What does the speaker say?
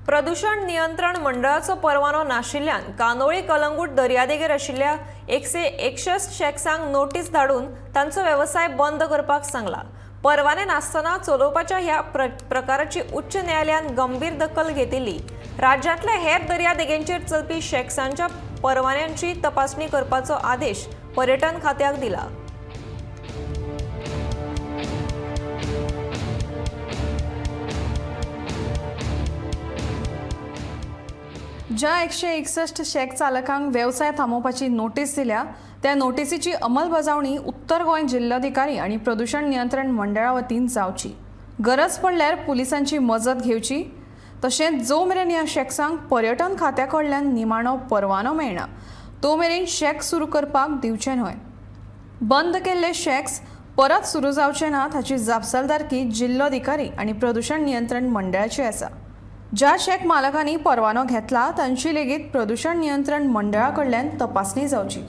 प्रदूषण नियंत्रण मंडळाचो परवानो नाशिल्ल्यान कांदोळी कलंगूट दर्यादेगेर आशिल्ल्या 161 शॅक्सांक नोटीस धाडून तांचो वेवसाय बंद करपाक सांगला. परवाने नासतना चलोवपाच्या ह्या प्रकाराची उच्च न्यायालयान गंभीर दखल घेतिल्ली. राज्यांतल्या हेर दर्यादेगेंचेर चलपी शॅक्सांच्या परवान्यांची तपासणी करपाचो आदेश पर्यटन खात्याक दिला. ज्या 161 शॅक चालकांक वेवसाय थांबोवपाची नोटीस दिल्या त्या नोटीसीची अंमलबजावणी उत्तर गोंय जिल्लोधिकारी आनी प्रदूषण नियंत्रण मंडळा वतीन जावची. गरज पडल्यार पुलिसांची मजत घेवची. तशेंच जो मेरेन ह्या शॅक्सांक पर्यटन खात्या कडल्यान निमाणो परवानो मेळना तो मेरेन शॅक सुरू करपाक दिवचे न्हय. बंद केल्ले शॅक्स परत सुरू जावचे नात हाची जापसालदारकी जिल्लोधिकारी आनी प्रदूषण नियंत्रण मंडळाची आसा. ज्या शॅक मालकांनी परवानो घेतला तांची लेगीत प्रदूषण नियंत्रण मंडळा कडल्यान तपासणी जावची.